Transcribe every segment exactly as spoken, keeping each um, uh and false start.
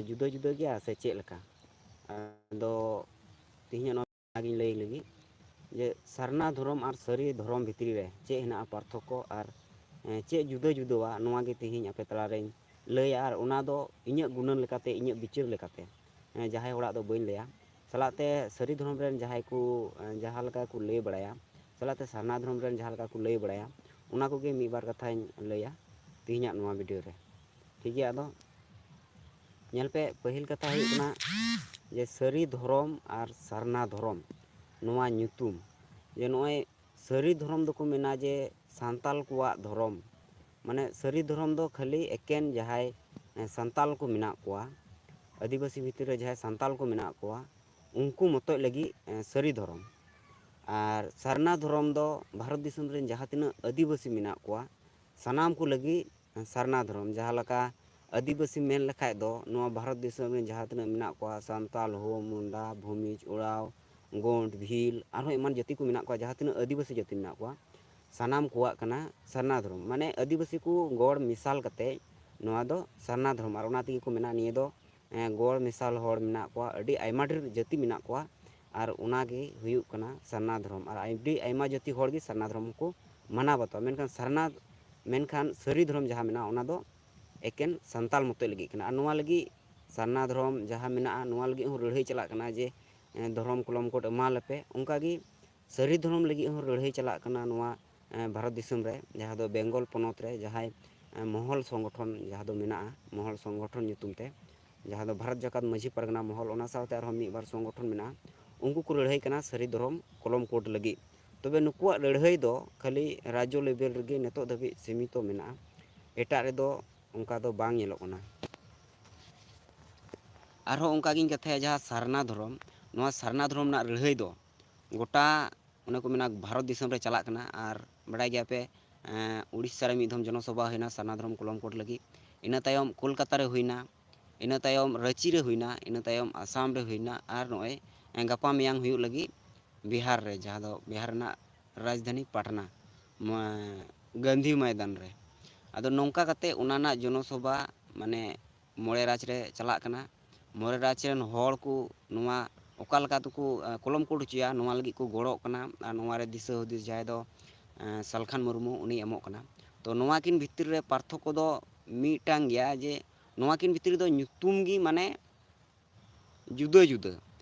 ᱡᱩᱫᱟᱹ ᱡᱩᱫᱟᱹ ᱜᱮᱭᱟ ᱥᱮ ᱪᱮᱫ ᱞᱮᱠᱟ? ᱟᱫᱚ ᱛᱮᱦᱮᱧᱟᱜ ᱱᱚᱣᱟ ᱜᱤᱧ ᱞᱟᱹᱭ ᱞᱟᱹᱜᱤᱫ ᱡᱮ ᱥᱟᱨᱱᱟ ᱫᱷᱚᱨᱚᱢ ᱟᱨ ᱥᱟᱹᱨᱤ ᱫᱷᱚᱨᱚᱢ ᱵᱷᱤᱛᱨᱤ ᱨᱮ ᱪᱮᱫ ᱦᱮᱱᱟᱜᱼᱟ ᱯᱟᱨᱛᱷᱚᱠᱠᱚ, ᱟᱨ ᱮᱸ, ᱪᱮᱫ ᱡᱩᱫᱟᱹ ᱡᱩᱫᱟᱹᱣᱟ, ᱱᱚᱣᱟ ᱜᱮ ᱛᱮᱦᱮᱧ ᱟᱯᱮ ᱛᱟᱞᱟᱨᱮᱧ ᱞᱟᱹᱭᱟ᱾ ᱟᱨ ᱚᱱᱟ ᱫᱚ ᱤᱧᱟᱹᱜ ᱜᱩᱱᱟᱹᱱ ᱞᱮᱠᱟᱛᱮ, ᱤᱧᱟᱹᱜ ᱵᱤᱪᱟᱹᱨ ᱞᱮᱠᱟᱛᱮ, ᱮᱸ, ᱡᱟᱦᱟᱸᱭ ᱦᱚᱲᱟᱜ ᱫᱚ ᱵᱟᱹᱧ ᱞᱟᱹᱭᱟ᱾ ᱥᱟᱞᱟᱜ ᱛᱮ ᱥᱟᱹᱨᱤ ᱫᱷᱚᱨᱚᱢ ᱨᱮᱱ ᱡᱟᱦᱟᱸᱭ ᱠᱚ, ᱮᱸ, ᱡᱟᱦᱟᱸ ᱞᱮᱠᱟ ᱠᱚ ᱞᱟᱹᱭ ᱵᱟᱲᱟᱭᱟ, ᱥᱟᱞᱟᱜ ᱛᱮ ᱥᱟᱨᱱᱟ ᱫᱷᱚᱨᱚᱢ ᱨᱮᱱ ᱡᱟᱦᱟᱸ ᱞᱮᱠᱟ ᱠᱚ ᱞᱟᱹᱭ ᱵᱟᱲᱟᱭᱟ, ᱚᱱᱟ ᱠᱚᱜᱮ ᱢᱤᱫ ᱵᱟᱨ ᱠᱟᱛᱷᱟᱧ ᱞᱟᱹᱭᱟ ᱛᱮᱦᱮᱧᱟᱜ ᱱᱚᱣᱟ ᱵᱷᱤᱰᱤᱭᱳ ᱨᱮ᱾ ᱴᱷᱤᱠ ᱜᱮᱭᱟ, ᱟᱫᱚ ᱧᱮᱞ ᱯᱮ, ᱯᱟᱹᱦᱤᱞ ᱠᱟᱛᱷᱟ ᱦᱩᱭᱩᱜ ᱠᱟᱱᱟ ᱡᱮ ᱥᱟᱹᱨᱤ ᱫᱷᱚᱨᱚᱢ ᱟᱨ ᱥᱟᱨᱱᱟ ᱫᱷᱚᱨᱚᱢ, ᱱᱚᱣᱟ ᱧᱩᱛᱩᱢ, ᱡᱮ ᱱᱚᱜᱼᱚᱭ ᱥᱟᱹᱨᱤ ᱫᱷᱚᱨᱚᱢ ᱫᱚᱠᱚ ᱢᱮᱱᱟ ᱡᱮ ᱥᱟᱱᱛᱟᱞ ᱠᱚᱣᱟᱜ ᱫᱷᱚᱨᱚᱢ, ᱢᱟᱱᱮ ᱥᱟᱹᱨᱤ ᱫᱷᱚᱨᱚᱢ ᱫᱚ ᱠᱷᱟᱹᱞᱤ ᱮᱠᱮᱱ ᱡᱟᱦᱟᱸᱭ, ᱮᱸ, ᱥᱟᱱᱛᱟᱞ ᱠᱚ ᱢᱮᱱᱟᱜ ᱠᱚᱣᱟ, ᱟᱹᱫᱤᱵᱟᱹᱥᱤ ᱵᱷᱤᱛᱤᱨ ᱨᱮ ᱡᱟᱦᱟᱸᱭ ᱥᱟᱱᱛᱟᱞ ᱠᱚ ᱢᱮᱱᱟᱜ ᱠᱚᱣᱟ, ᱩᱱᱠᱩ ᱢᱚᱛᱚᱡ ᱞᱟᱹᱜᱤᱫ, ᱮᱸ, ᱥᱟᱹᱨᱤ ᱫᱷᱚᱨᱚᱢ᱾ ᱟᱨ ᱥᱟᱨᱱᱟ ᱫᱷᱚᱨᱚᱢ ᱫᱚ ᱵᱷᱟᱨᱚᱛ ᱫᱤᱥᱚᱢ ᱨᱮᱱ ᱡᱟᱦᱟᱸ ᱛᱤᱱᱟᱹᱜ ᱟᱹᱫᱤᱵᱟᱹᱥᱤ ᱢᱮᱱᱟᱜ ᱠᱚᱣᱟ, ᱥᱟᱱᱟᱢ ᱠᱚ ᱞᱟᱹᱜᱤᱫ ᱥᱟᱨᱱᱟ ᱫᱷᱚᱨᱚᱢ᱾ ᱡᱟᱦᱟᱸ ᱞᱮᱠᱟ ᱟᱹᱫᱤᱵᱟᱹᱥᱤ ᱢᱮᱱ ᱞᱮᱠᱷᱟᱡ ᱫᱚ ᱱᱚᱣᱟ ᱵᱷᱟᱨᱚᱛ ᱫᱤᱥᱚᱢ ᱨᱮᱱ ᱡᱟᱦᱟᱸ ᱛᱤᱱᱟᱹᱜ ᱢᱮᱱᱟᱜ ᱠᱚᱣᱟ, ᱥᱟᱱᱛᱟᱞ, ᱦᱳ, ᱢᱩᱱᱰᱟ, ᱵᱷᱩᱢᱤᱡᱽ, ᱳᱨᱟᱣ, ᱜᱳᱸᱰ, ᱵᱷᱤᱞ, ᱟᱨᱦᱚᱸ ᱮᱢᱟᱱ ᱡᱟᱹᱛᱤ ᱠᱚ ᱢᱮᱱᱟᱜ ᱠᱚᱣᱟ, ᱡᱟᱦᱟᱸ ᱛᱤᱱᱟᱹᱜ ᱟᱹᱫᱤᱵᱟᱹᱥᱤ ᱡᱟᱹᱛᱤ ᱢᱮᱱᱟᱜ ᱠᱚᱣᱟ, ᱥᱟᱱᱟᱢ ᱠᱚᱣᱟᱜ ᱠᱟᱱᱟ ᱥᱟᱨᱱᱟ ᱫᱷᱚᱨᱚᱢ᱾ ᱢᱟᱱᱮ ᱟᱹᱫᱤᱵᱟᱹᱥᱤ ᱠᱚ ᱜᱚᱲ ᱢᱮᱥᱟᱞ ᱠᱟᱛᱮ ᱱᱚᱣᱟ ᱫᱚ ᱥᱟᱨᱱᱟ ᱫᱷᱚᱨᱚᱢ, ᱟᱨ ᱚᱱᱟ ᱛᱮᱜᱮ ᱠᱚ ᱢᱮᱱᱟ ᱱᱤᱭᱟᱹ ᱫᱚ, ᱮᱸ, ᱜᱚᱲ ᱢᱮᱥᱟᱞ ᱦᱚᱲ ᱢᱮᱱᱟᱜ ᱠᱚᱣᱟ, ᱟᱹᱰᱤ ᱟᱭᱢᱟ ᱰᱷᱮᱨ ᱡᱟᱹᱛᱤ ᱢᱮᱱᱟᱜ ᱠᱚᱣᱟ, ᱟᱨ ᱚᱱᱟ ᱜᱮ ᱦᱩᱭᱩᱜ ᱠᱟᱱᱟ ᱥᱟᱨᱱᱟ ᱫᱷᱚᱨᱚᱢ᱾ ᱟᱨ ᱟᱹᱰᱤ ᱟᱭᱢᱟ ᱡᱟᱹᱛᱤ ᱦᱚᱲ ᱜᱮ ᱥᱟᱨᱱᱟ ᱫᱷᱚᱨᱚᱢ ᱠᱚ ᱢᱟᱱᱟᱣ ᱵᱟᱛᱟᱣᱟ᱾ ᱢᱮᱱᱠᱷᱟᱱ ᱥᱟᱨᱱᱟ, ᱢᱮᱱᱠᱷᱟᱱ ᱥᱟᱹᱨᱤ ᱫᱷᱚᱨᱚᱢ ᱡᱟᱦᱟᱸ ᱢᱮᱱᱟᱜᱼᱟ, ᱚᱱᱟ ᱫᱚ ᱮᱠᱮᱱ ᱥᱟᱱᱛᱟᱞ ᱢᱚᱛᱚᱡ ᱞᱟᱹᱜᱤᱫ ᱠᱟᱱᱟ᱾ ᱟᱨ ᱱᱚᱣᱟ ᱞᱟᱹᱜᱤᱫ ᱥᱟᱨᱱᱟ ᱫᱷᱚᱨᱚᱢ ᱡᱟᱦᱟᱸ ᱢᱮᱱᱟᱜᱼᱟ, ᱱᱚᱣᱟ ᱞᱟᱹᱜᱤᱫ ᱦᱚᱸ ᱞᱟᱹᱲᱦᱟᱹᱭ ᱪᱟᱞᱟᱜ ᱠᱟᱱᱟ ᱡᱮ, ᱮᱸ, ᱫᱷᱚᱨᱚᱢ ᱠᱚᱞᱚᱢ ᱠᱳᱰ ᱮᱢᱟ ᱞᱮᱯᱮ᱾ ᱚᱱᱠᱟ ᱜᱮ ᱥᱟᱹᱨᱤ ᱫᱷᱚᱨᱚᱢ ᱞᱟᱹᱜᱤᱫ ᱦᱚᱸ ᱞᱟᱹᱲᱦᱟᱹᱭ ᱪᱟᱞᱟᱜ ᱠᱟᱱᱟ ᱱᱚᱣᱟ, ᱮᱸ, ᱵᱷᱟᱨᱚᱛ ᱫᱤᱥᱚᱢ ᱨᱮ, ᱡᱟᱦᱟᱸ ᱫᱚ ᱵᱮᱝᱜᱚᱞ ᱯᱚᱱᱚᱛ ᱨᱮ ᱡᱟᱦᱟᱸᱭ, ᱮᱸ, ᱢᱚᱦᱚᱞ ᱥᱚᱝᱜᱚᱴᱷᱚᱱ ᱡᱟᱦᱟᱸ ᱫᱚ ᱢᱮᱱᱟᱜᱼᱟ, ᱢᱚᱦᱚᱞ ᱥᱚᱝᱜᱚᱴᱷᱚᱱ ᱧᱩᱛᱩᱢ ᱛᱮ, ᱡᱟᱦᱟᱸ ᱫᱚ ᱵᱷᱟᱨᱚᱛ ᱡᱟᱠᱟᱛ ᱢᱟᱹᱡᱷᱤ ᱯᱟᱨᱜᱟᱱᱟ ᱢᱚᱦᱚᱞ, ᱚᱱᱟ ᱥᱟᱶᱛᱮ ᱟᱨᱦᱚᱸ ᱢᱤᱫ ᱵᱟᱨ ᱥᱚᱝᱜᱚᱴᱷᱚᱱ ᱢᱮᱱᱟᱜᱼᱟ, ᱩᱱᱠᱩ ᱠᱚ ᱞᱟᱹᱲᱦᱟᱹᱭ ᱠᱟᱱᱟ ᱥᱟᱹᱨᱤ ᱫᱷᱚᱨᱚᱢ ᱠᱚᱞᱚᱢ ᱠᱳᱰ ᱞᱟᱹᱜᱤᱫ᱾ ᱛᱚᱵᱮ ᱱᱩᱠᱩᱣᱟᱜ ᱞᱟᱹᱲᱦᱟᱹᱭ ᱫᱚ ᱠᱷᱟᱹᱞᱤ ᱨᱟᱡᱽᱡᱚ ᱞᱮᱵᱮᱞ ᱨᱮᱜᱮ ᱱᱤᱛᱚᱜ ᱫᱷᱟᱹᱵᱤᱡ ᱥᱤᱢᱤᱛᱚ ᱢᱮᱱᱟᱜᱼᱟ, ᱮᱴᱟᱜ ᱨᱮᱫᱚ ᱚᱱᱠᱟ ᱫᱚ ᱵᱟᱝ ᱧᱮᱞᱚᱜ ᱠᱟᱱᱟ᱾ ᱟᱨᱦᱚᱸ ᱚᱱᱠᱟ ᱜᱤᱧ ᱠᱟᱛᱷᱟᱭᱟ, ᱡᱟᱦᱟᱸ ᱥᱟᱨᱱᱟ ᱫᱷᱚᱨᱚᱢ, ᱱᱚᱣᱟ ᱥᱟᱨᱱᱟ ᱫᱷᱚᱨᱚᱢ ᱨᱮᱱᱟᱜ ᱞᱟᱹᱲᱦᱟᱹᱭ ᱫᱚ ᱜᱚᱴᱟ, ᱚᱱᱮ ᱠᱚ ᱢᱮᱱᱟ, ᱵᱷᱟᱨᱚᱛ ᱫᱤᱥᱚᱢ ᱨᱮ ᱪᱟᱞᱟᱜ ᱠᱟᱱᱟ᱾ ᱟᱨ ᱵᱟᱲᱟᱭ ᱜᱮᱭᱟ ᱯᱮ, ᱮᱸ, ᱩᱲᱤᱥᱥᱟ ᱨᱮ ᱢᱤᱫ ᱫᱷᱚᱢ ᱡᱚᱱᱚᱥᱚᱵᱷᱟ ᱦᱩᱭᱱᱟ ᱥᱟᱨᱱᱟ ᱫᱷᱚᱨᱚᱢ ᱠᱚᱞᱚᱢ ᱠᱳᱰ ᱞᱟᱹᱜᱤᱫ, ᱤᱱᱟᱹ ᱛᱟᱭᱚᱢ ᱠᱳᱞᱠᱟᱛᱟ ᱨᱮ ᱦᱩᱭᱱᱟ, ᱤᱱᱟᱹ ᱛᱟᱭᱚᱢ ᱨᱟᱺᱪᱤ ᱨᱮ ᱦᱩᱭᱱᱟ, ᱤᱱᱟᱹ ᱛᱟᱭᱚᱢ ᱟᱥᱟᱢ ᱨᱮ ᱦᱩᱭᱱᱟ, ᱟᱨ ᱱᱚᱜᱼᱚᱭ, ᱮᱸ, ᱜᱟᱯᱟ ᱢᱮᱭᱟᱝ ᱦᱩᱭᱩᱜ ᱞᱟᱹᱜᱤᱫ ᱵᱤᱦᱟᱨ ᱨᱮ, ᱡᱟᱦᱟᱸ ᱫᱚ ᱵᱤᱦᱟᱨ ᱨᱮᱱᱟᱜ ᱨᱟᱡᱽᱫᱷᱟᱱᱤ ᱯᱟᱴᱱᱟ, ᱢᱟ-, ᱜᱟᱱᱫᱷᱤ ᱢᱚᱭᱫᱟᱱ ᱨᱮ᱾ ᱟᱫᱚ ᱱᱚᱝᱠᱟ ᱠᱟᱛᱮ ᱚᱱᱟ ᱨᱮᱱᱟᱜ ᱡᱚᱱᱚᱥᱚᱵᱷᱟ, ᱢᱟᱱᱮ, ᱢᱚᱬᱮ ᱨᱟᱡᱽ ᱨᱮ ᱪᱟᱞᱟᱜ ᱠᱟᱱᱟ᱾ ᱢᱚᱬᱮ ᱨᱟᱡᱽ ᱨᱮᱱ ᱦᱚᱲ ᱠᱚ ᱱᱚᱣᱟ ᱚᱠᱟ ᱞᱮᱠᱟ ᱛᱮᱠᱚ, ᱮ, ᱠᱚᱞᱚᱢ ᱠᱳᱰ ᱦᱚᱪᱚᱭᱟ, ᱱᱚᱣᱟ ᱞᱟᱹᱜᱤᱫ ᱠᱚ ᱜᱚᱲᱚᱜ ᱠᱟᱱᱟ᱾ ᱟᱨ ᱱᱚᱣᱟ ᱨᱮ ᱫᱤᱥᱟᱹ ᱦᱩᱫᱤᱥ ᱡᱟᱦᱟᱸᱭ ᱫᱚ, ᱮ, ᱥᱟᱞᱠᱷᱟᱱ ᱢᱩᱨᱢᱩ, ᱩᱱᱤᱭ ᱮᱢᱚᱜ ᱠᱟᱱᱟ᱾ ᱛᱚ ᱱᱚᱣᱟ ᱠᱤᱱ ᱵᱷᱤᱛᱨᱤ ᱨᱮ ᱯᱟᱨᱛᱷᱚᱠᱠᱚ ᱫᱚ ᱢᱤᱫᱴᱟᱝ ᱜᱮᱭᱟ ᱡᱮ ᱱᱚᱣᱟ ᱠᱤᱱ ᱵᱷᱤᱛᱨᱤ ᱨᱮᱫᱚ ᱧᱩᱛᱩᱢ ᱜᱮ ᱢᱟᱱᱮ ᱡᱩᱫᱟᱹ ᱡᱩᱫᱟᱹ᱾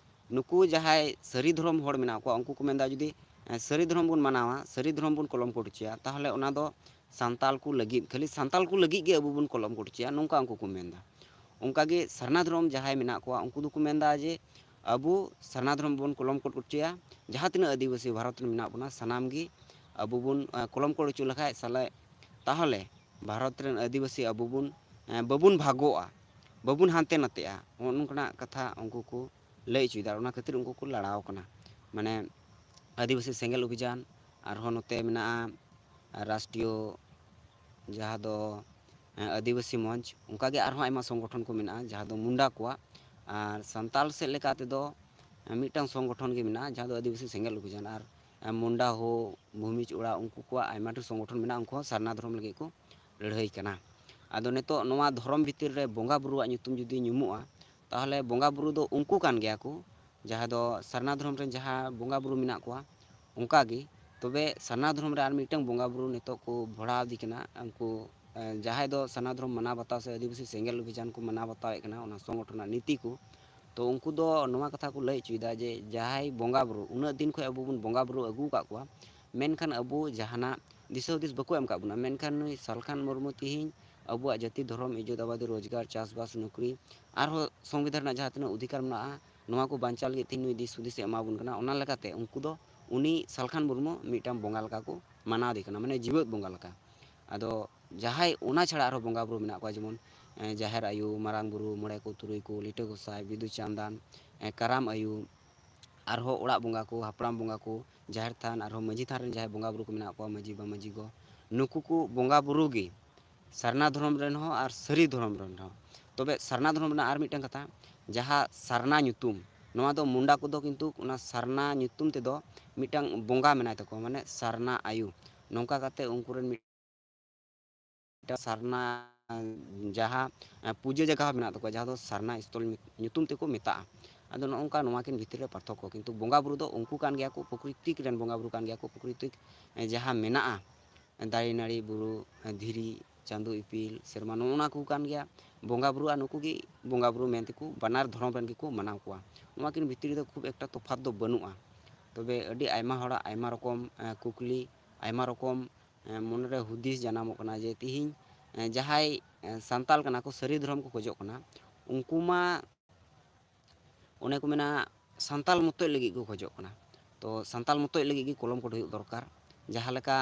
ᱱᱩᱠᱩ ᱡᱟᱦᱟᱸᱭ ᱥᱟᱹᱨᱤ ᱫᱷᱚᱨᱚᱢ ᱦᱚᱲ ᱢᱮᱱᱟᱜ ᱠᱚᱣᱟ, ᱩᱱᱠᱩ ᱠᱚ ᱢᱮᱱᱫᱟ ᱡᱩᱫᱤ, ᱮ, ᱥᱟᱹᱨᱤ ᱫᱷᱚᱨᱚᱢ ᱵᱚᱱ ᱢᱟᱱᱟᱣᱟ, ᱥᱟᱹᱨᱤ ᱫᱷᱚᱨᱚᱢ ᱵᱚᱱ ᱠᱚᱞᱚᱢ ᱠᱳᱰ ᱦᱚᱪᱚᱭᱟ, ᱛᱟᱦᱚᱞᱮ ᱚᱱᱟ ᱫᱚ ᱥᱟᱱᱛᱟᱞ ᱠᱚ ᱞᱟᱹᱜᱤᱫ, ᱠᱷᱟᱹᱞᱤ ᱥᱟᱱᱛᱟᱞ ᱠᱚ ᱞᱟᱹᱜᱤᱫ ᱜᱮ ᱟᱵᱚ ᱵᱚᱱ ᱠᱚᱞᱚᱢ ᱠᱳᱰ ᱦᱚᱪᱚᱭᱟ, ᱱᱚᱝᱠᱟ ᱩᱱᱠᱩ ᱠᱚ ᱢᱮᱱᱫᱟ᱾ ᱚᱱᱠᱟᱜᱮ ᱥᱟᱨᱱᱟ ᱫᱷᱚᱨᱚᱢ ᱡᱟᱦᱟᱸᱭ ᱢᱮᱱᱟᱜ ᱠᱚᱣᱟ, ᱩᱱᱠᱩ ᱫᱚᱠᱚ ᱢᱮᱱᱫᱟ ᱡᱮ ᱟᱵᱚ ᱥᱟᱨᱱᱟ ᱫᱷᱚᱨᱚᱢ ᱵᱚᱱ ᱠᱚᱞᱚᱢ ᱠᱳᱰ ᱦᱚᱪᱚᱭᱟ, ᱡᱟᱦᱟᱸ ᱛᱤᱱᱟᱹᱜ ᱟᱹᱫᱤᱵᱟᱹᱥᱤ ᱵᱷᱟᱨᱚᱛ ᱨᱮ ᱢᱮᱱᱟᱜ ᱵᱚᱱᱟ, ᱥᱟᱱᱟᱢ ᱜᱮ ᱟᱵᱚ ᱵᱚᱱ, ᱮ, ᱠᱚᱞᱚᱢ ᱠᱳᱰ ᱦᱚᱪᱚ ᱞᱮᱠᱷᱟᱡ ᱥᱟᱞᱮ, ᱛᱟᱦᱚᱞᱮ ᱵᱷᱟᱨᱚᱛ ᱨᱮᱱ ᱟᱹᱫᱤᱵᱟᱹᱥᱤ ᱟᱵᱚ ᱵᱚᱱ, ᱮ, ᱵᱟᱵᱚᱱ ᱵᱷᱟᱜᱚᱜᱼᱟ, ᱵᱟᱵᱚᱱ ᱦᱟᱱᱛᱮ ᱱᱟᱛᱮᱜᱼᱟ, ᱱᱚᱜᱼᱚ ᱱᱚᱝᱠᱟᱱᱟᱜ ᱠᱟᱛᱷᱟ ᱩᱱᱠᱩ ᱠᱚ ᱞᱟᱹᱭ ᱦᱚᱪᱚᱭᱮᱫᱟ᱾ ᱚᱱᱟ ᱠᱷᱟᱹᱛᱤᱨ ᱩᱱᱠᱩ ᱠᱚ ᱞᱟᱲᱟᱣ ᱠᱟᱱᱟ, ᱢᱟᱱᱮ ᱟᱹᱫᱤᱵᱟᱹᱥᱤ ᱥᱮᱸᱜᱮᱞ ᱚᱵᱷᱤᱡᱟᱱ, ᱟᱨᱦᱚᱸ ᱱᱚᱛᱮ ᱢᱮᱱᱟᱜᱼᱟ ᱨᱟᱥᱴᱨᱤᱭᱚ, ᱡᱟᱦᱟᱸ ᱫᱚ, ᱮ, ᱟᱹᱫᱤᱵᱟᱹᱥᱤ ᱢᱚᱧᱪ, ᱚᱱᱠᱟᱜᱮ ᱟᱨᱦᱚᱸ ᱟᱭᱢᱟ ᱥᱚᱝᱜᱚᱴᱷᱚᱱ ᱠᱚ ᱢᱮᱱᱟᱜᱼᱟ, ᱡᱟᱦᱟᱸ ᱫᱚ ᱢᱩᱱᱰᱟ ᱠᱚᱣᱟᱜ᱾ ᱟᱨ ᱥᱟᱱᱛᱟᱞ ᱥᱮᱫ ᱞᱮᱠᱟ ᱛᱮᱫᱚ, ᱮ, ᱢᱤᱫᱴᱟᱝ ᱥᱚᱝᱜᱚᱴᱷᱚᱱ ᱜᱮ ᱢᱮᱱᱟᱜᱼᱟ, ᱡᱟᱦᱟᱸ ᱫᱚ ᱟᱹᱫᱤᱵᱟᱹᱥᱤ ᱥᱮᱸᱜᱮᱞ ᱚᱵᱷᱤᱡᱟᱱ᱾ ᱟᱨ, ᱮ, ᱢᱩᱱᱰᱟ ᱦᱳ, ᱵᱷᱩᱢᱤᱡᱽ ᱚᱲᱟᱜ, ᱩᱱᱠᱩ ᱠᱚᱣᱟᱜ ᱟᱭᱢᱟ ᱰᱷᱮᱨ ᱥᱚᱝᱜᱚᱴᱷᱚᱱ ᱢᱮᱱᱟᱜᱼᱟ, ᱩᱱᱠᱩ ᱦᱚᱸ ᱥᱟᱨᱱᱟ ᱫᱷᱚᱨᱚᱢ ᱞᱟᱹᱜᱤᱫ ᱠᱚ ᱞᱟᱹᱲᱦᱟᱹᱭ ᱠᱟᱱᱟ᱾ ᱟᱫᱚ ᱱᱤᱛᱚᱜ ᱱᱚᱣᱟ ᱫᱷᱚᱨᱚᱢ ᱵᱷᱤᱛᱤᱨ ᱨᱮ ᱵᱚᱸᱜᱟ ᱵᱩᱨᱩᱣᱟᱜ ᱧᱩᱛᱩᱢ ᱡᱩᱫᱤ ᱧᱩᱢᱩᱜᱼᱟ, ᱛᱟᱦᱚᱞᱮ ᱵᱚᱸᱜᱟ ᱵᱩᱨᱩ ᱫᱚ ᱩᱱᱠᱩ ᱠᱟᱱ ᱜᱮᱭᱟ ᱠᱚ, ᱡᱟᱦᱟᱸ ᱫᱚ ᱥᱟᱨᱱᱟ ᱫᱷᱚᱨᱚᱢ ᱨᱮᱱ ᱡᱟᱦᱟᱸ ᱵᱚᱸᱜᱟ ᱵᱩᱨᱩ ᱢᱮᱱᱟᱜ ᱠᱚᱣᱟ, ᱚᱱᱠᱟ ᱜᱮ᱾ ᱛᱚᱵᱮ ᱥᱟᱨᱱᱟ ᱫᱷᱚᱨᱚᱢ ᱨᱮ ᱟᱨ ᱢᱤᱫᱴᱟᱝ ᱵᱚᱸᱜᱟ ᱵᱩᱨᱩ ᱱᱤᱛᱚᱜ ᱠᱚ ᱵᱷᱚᱲᱟᱣ ᱤᱫᱤ ᱠᱟᱱᱟ, ᱩᱱᱠᱩ, ᱮ, ᱡᱟᱦᱟᱸᱭ ᱫᱚ ᱥᱟᱨᱱᱟ ᱫᱷᱚᱨᱚᱢ ᱢᱟᱱᱟᱣ ᱵᱟᱛᱟᱣ ᱥᱮ ᱟᱹᱫᱤᱵᱟᱹᱥᱤ ᱥᱮᱸᱜᱮᱞ ᱚᱵᱷᱤᱡᱟᱱ ᱠᱚ ᱢᱟᱱᱟᱣ ᱵᱟᱛᱟᱣᱮᱫ ᱠᱟᱱᱟ, ᱚᱱᱟ ᱥᱚᱝᱜᱚᱴᱷᱚᱱ ᱨᱮᱱᱟᱜ ᱱᱤᱛᱤ ᱠᱚ᱾ ᱛᱚ ᱩᱱᱠᱩ ᱫᱚ ᱱᱚᱣᱟ ᱠᱟᱛᱷᱟ ᱠᱚ ᱞᱟᱹᱭ ᱦᱚᱪᱚᱭᱮᱫᱟ ᱡᱮ ᱡᱟᱦᱟᱸᱭ ᱵᱚᱸᱜᱟ ᱵᱩᱨᱩ, ᱩᱱᱟᱹᱜ ᱫᱤᱱ ᱠᱷᱚᱱ ᱟᱵᱚ ᱵᱚᱱ ᱵᱚᱸᱜᱟ ᱵᱩᱨᱩ ᱟᱹᱜᱩ ᱟᱠᱟᱫ ᱠᱚᱣᱟ, ᱢᱮᱱᱠᱷᱟᱱ ᱟᱵᱚ ᱡᱟᱦᱟᱱᱟᱜ ᱫᱤᱥᱟᱹ ᱦᱩᱫᱤᱥ ᱵᱟᱠᱚ ᱮᱢ ᱟᱠᱟᱫ ᱵᱚᱱᱟ, ᱢᱮᱱᱠᱷᱟᱱ ᱱᱩᱭ ᱥᱟᱞᱠᱷᱟᱱ ᱢᱩᱨᱢᱩ ᱛᱤᱦᱤᱧ ᱟᱵᱚᱣᱟᱜ ᱡᱟᱹᱛᱤ, ᱫᱷᱚᱨᱚᱢ, ᱤᱡᱽᱡᱚᱛ, ᱟᱵᱟᱫᱤ, ᱨᱳᱡᱽᱜᱟᱨ, ᱪᱟᱥᱵᱟᱥ, ᱱᱚᱠᱨᱤ, ᱟᱨᱦᱚᱸ ᱥᱚᱝᱵᱤᱫᱷᱟᱱ ᱨᱮᱱᱟᱜ ᱡᱟᱦᱟᱸ ᱛᱤᱱᱟᱹᱜ ᱚᱫᱷᱤᱠᱟᱨ ᱢᱮᱱᱟᱜᱼᱟ, ᱱᱚᱣᱟ ᱠᱚ ᱵᱟᱧᱪᱟᱣ ᱞᱟᱹᱜᱤᱫ ᱛᱮ ᱱᱩᱭ ᱫᱤᱥ ᱦᱩᱫᱤᱥ ᱮ ᱮᱢᱟ ᱵᱚᱱ ᱠᱟᱱᱟ᱾ ᱚᱱᱟ ᱞᱮᱠᱟᱛᱮ ᱩᱱᱠᱩ ᱫᱚ ᱩᱱᱤ ᱥᱟᱞᱠᱷᱟᱱ ᱢᱩᱨᱢᱩ ᱢᱤᱫᱴᱟᱝ ᱵᱚᱸᱜᱟ ᱞᱮᱠᱟ ᱠᱚ ᱢᱟᱱᱟᱣ ᱮᱫᱮ ᱠᱟᱱᱟ, ᱢᱟᱱᱮ ᱡᱤᱣᱮᱫ ᱵᱚᱸᱜᱟ ᱞᱮᱠᱟ᱾ ᱟᱫᱚ ᱡᱟᱦᱟᱸᱭ ᱚᱱᱟ ᱪᱷᱟᱲᱟ ᱟᱨᱦᱚᱸ ᱵᱚᱸᱜᱟ ᱵᱩᱨᱩ ᱢᱮᱱᱟᱜ ᱠᱚᱣᱟ, ᱡᱮᱢᱚᱱ, ᱮ, ᱡᱟᱦᱮᱨ ᱟᱭᱳ, ᱢᱟᱨᱟᱝ ᱵᱩᱨᱩ, ᱢᱚᱬᱮ ᱠᱚ, ᱛᱩᱨᱩᱭ ᱠᱚ, ᱞᱤᱴᱟᱹ ᱜᱚᱸᱥᱟᱭ, ᱵᱤᱫᱩ ᱪᱟᱸᱫᱟᱱ, ᱮ, ᱠᱟᱨᱟᱢ ᱟᱭᱳ, ᱟᱨᱦᱚᱸ ᱚᱲᱟᱜ ᱵᱚᱸᱜᱟ ᱠᱚ, ᱦᱟᱯᱲᱟᱢ ᱵᱚᱸᱜᱟ ᱠᱚ, ᱡᱟᱦᱮᱨ ᱛᱷᱟᱱ, ᱟᱨᱦᱚᱸ ᱢᱟᱹᱡᱷᱤ ᱛᱷᱟᱱ ᱨᱮᱱ ᱡᱟᱦᱟᱸᱭ ᱵᱚᱸᱜᱟ ᱵᱩᱨᱩ ᱠᱚ ᱢᱮᱱᱟᱜ ᱠᱚᱣᱟ, ᱢᱟᱹᱡᱷᱤ ᱵᱟ ᱢᱟᱹᱡᱷᱤ ᱜᱚ, ᱱᱩᱠᱩ ᱠᱚ ᱵᱚᱸᱜᱟ ᱵᱩᱨᱩ ᱜᱮ ᱥᱟᱨᱱᱟ ᱫᱷᱚᱨᱚᱢ ᱨᱮᱱ ᱦᱚᱸ ᱟᱨ ᱥᱟᱹᱨᱤ ᱫᱷᱚᱨᱚᱢ ᱨᱮᱱ ᱦᱚᱸ᱾ ᱛᱚᱵᱮ ᱥᱟᱨᱱᱟ ᱫᱷᱚᱨᱚᱢ ᱨᱮᱱᱟᱜ ᱟᱨ ᱢᱤᱫᱴᱟᱝ ᱠᱟᱛᱷᱟ, ᱡᱟᱦᱟᱸ ᱥᱟᱨᱱᱟ ᱧᱩᱛᱩᱢ, ᱱᱚᱣᱟ ᱫᱚ ᱢᱩᱱᱰᱟ ᱠᱚᱫᱚ ᱠᱤᱱᱛᱩ ᱚᱱᱟ ᱥᱟᱨᱱᱟ ᱧᱩᱛᱩᱢ ᱛᱮᱫᱚ ᱢᱤᱫᱴᱟᱝ ᱵᱚᱸᱜᱟ ᱢᱮᱱᱟᱭ ᱛᱟᱠᱚᱣᱟ, ᱢᱟᱱᱮ ᱥᱟᱨᱱᱟ ᱟᱭᱳ᱾ ᱱᱚᱝᱠᱟ ᱠᱟᱛᱮ ᱩᱱᱠᱩ ᱨᱮᱱ ᱢᱤᱫᱴᱟᱝ ᱥᱟᱨᱱᱟ ᱡᱟᱦᱟᱸ ᱯᱩᱡᱟᱹ ᱡᱟᱭᱜᱟ ᱦᱚᱸ ᱢᱮᱱᱟᱜ ᱛᱟᱠᱚᱣᱟ, ᱡᱟᱦᱟᱸ ᱫᱚ ᱥᱟᱨᱱᱟ ᱥᱛᱷᱚᱞ ᱧᱩᱛᱩᱢ ᱛᱮᱠᱚ ᱢᱮᱛᱟᱜᱼᱟ᱾ ᱟᱫᱚ ᱱᱚᱜᱼᱚ ᱱᱚᱝᱠᱟ ᱱᱚᱣᱟ ᱠᱤᱱ ᱵᱷᱤᱛᱤᱨ ᱨᱮ ᱯᱟᱨᱛᱷᱚᱠᱠᱚ, ᱠᱤᱱᱛᱩ ᱵᱚᱸᱜᱟ ᱵᱩᱨᱩ ᱫᱚ ᱩᱱᱠᱩ ᱠᱟᱱ ᱜᱮᱭᱟ ᱠᱚ, ᱯᱨᱚᱠᱨᱤᱛᱤᱠ ᱨᱮᱱ ᱵᱚᱸᱜᱟ ᱵᱩᱨᱩ ᱠᱟᱱ ᱜᱮᱭᱟ ᱠᱚ, ᱯᱨᱚᱠᱨᱤᱛᱤᱠ ᱡᱟᱦᱟᱸ ᱢᱮᱱᱟᱜᱼᱟ, ᱫᱟᱨᱮ ᱱᱟᱹᱲᱤ, ᱵᱩᱨᱩ, ᱫᱷᱤᱨᱤ, ᱪᱟᱸᱫᱚ ᱤᱯᱤᱞ, ᱥᱮᱨᱢᱟ, ᱱᱚᱜᱼᱚ ᱱᱚᱣᱟ ᱠᱚ ᱠᱟᱱ ᱜᱮᱭᱟ ᱵᱚᱸᱜᱟ ᱵᱩᱨᱩ, ᱟᱨ ᱱᱩᱠᱩ ᱜᱮ ᱵᱚᱸᱜᱟ ᱵᱩᱨᱩ ᱢᱮᱱ ᱛᱮᱠᱚ ᱵᱟᱱᱟᱨ ᱫᱷᱚᱨᱚᱢ ᱨᱮᱱ ᱜᱮᱠᱚ ᱢᱟᱱᱟᱣ ᱠᱚᱣᱟ᱾ ᱱᱚᱣᱟ ᱠᱤᱱ ᱵᱷᱤᱛᱤᱨ ᱨᱮᱫᱚ ᱠᱷᱩᱵ ᱮᱠᱴᱟ ᱛᱚᱯᱷᱟᱛ ᱫᱚ ᱵᱟᱹᱱᱩᱜᱼᱟ᱾ ᱛᱚᱵᱮ ᱟᱹᱰᱤ ᱟᱭᱢᱟ ᱦᱚᱲᱟᱜ ᱟᱭᱢᱟ ᱨᱚᱠᱚᱢ, ᱮ, ᱠᱩᱠᱞᱤ, ᱟᱭᱢᱟ ᱨᱚᱠᱚᱢ, ᱮ, ᱢᱚᱱᱮᱨᱮ ᱦᱩᱫᱤᱥ ᱡᱟᱱᱟᱢᱚᱜ ᱠᱟᱱᱟ ᱡᱮ ᱛᱤᱦᱤᱧ, ᱮ, ᱡᱟᱦᱟᱸᱭ, ᱮ, ᱥᱟᱱᱛᱟᱞ ᱠᱟᱱᱟ ᱠᱚ, ᱥᱟᱹᱨᱤ ᱫᱷᱚᱨᱚᱢ ᱠᱚ ᱠᱷᱚᱡᱚᱜ ᱠᱟᱱᱟ, ᱩᱱᱠᱩ ᱢᱟ ᱚᱱᱮ ᱠᱚ ᱢᱮᱱᱟ ᱥᱟᱱᱛᱟᱞ ᱢᱚᱛᱚᱡ ᱞᱟᱹᱜᱤᱫ ᱠᱚ ᱠᱷᱚᱡᱚᱜ ᱠᱟᱱᱟ᱾ ᱛᱚ ᱥᱟᱱᱛᱟᱞ ᱢᱚᱛᱚᱡ ᱞᱟᱹᱜᱤᱫ ᱜᱮ ᱠᱚᱞᱚᱢ ᱠᱳᱰ ᱦᱩᱭᱩᱜ ᱫᱚᱨᱠᱟᱨ᱾ ᱡᱟᱦᱟᱸ ᱞᱮᱠᱟ,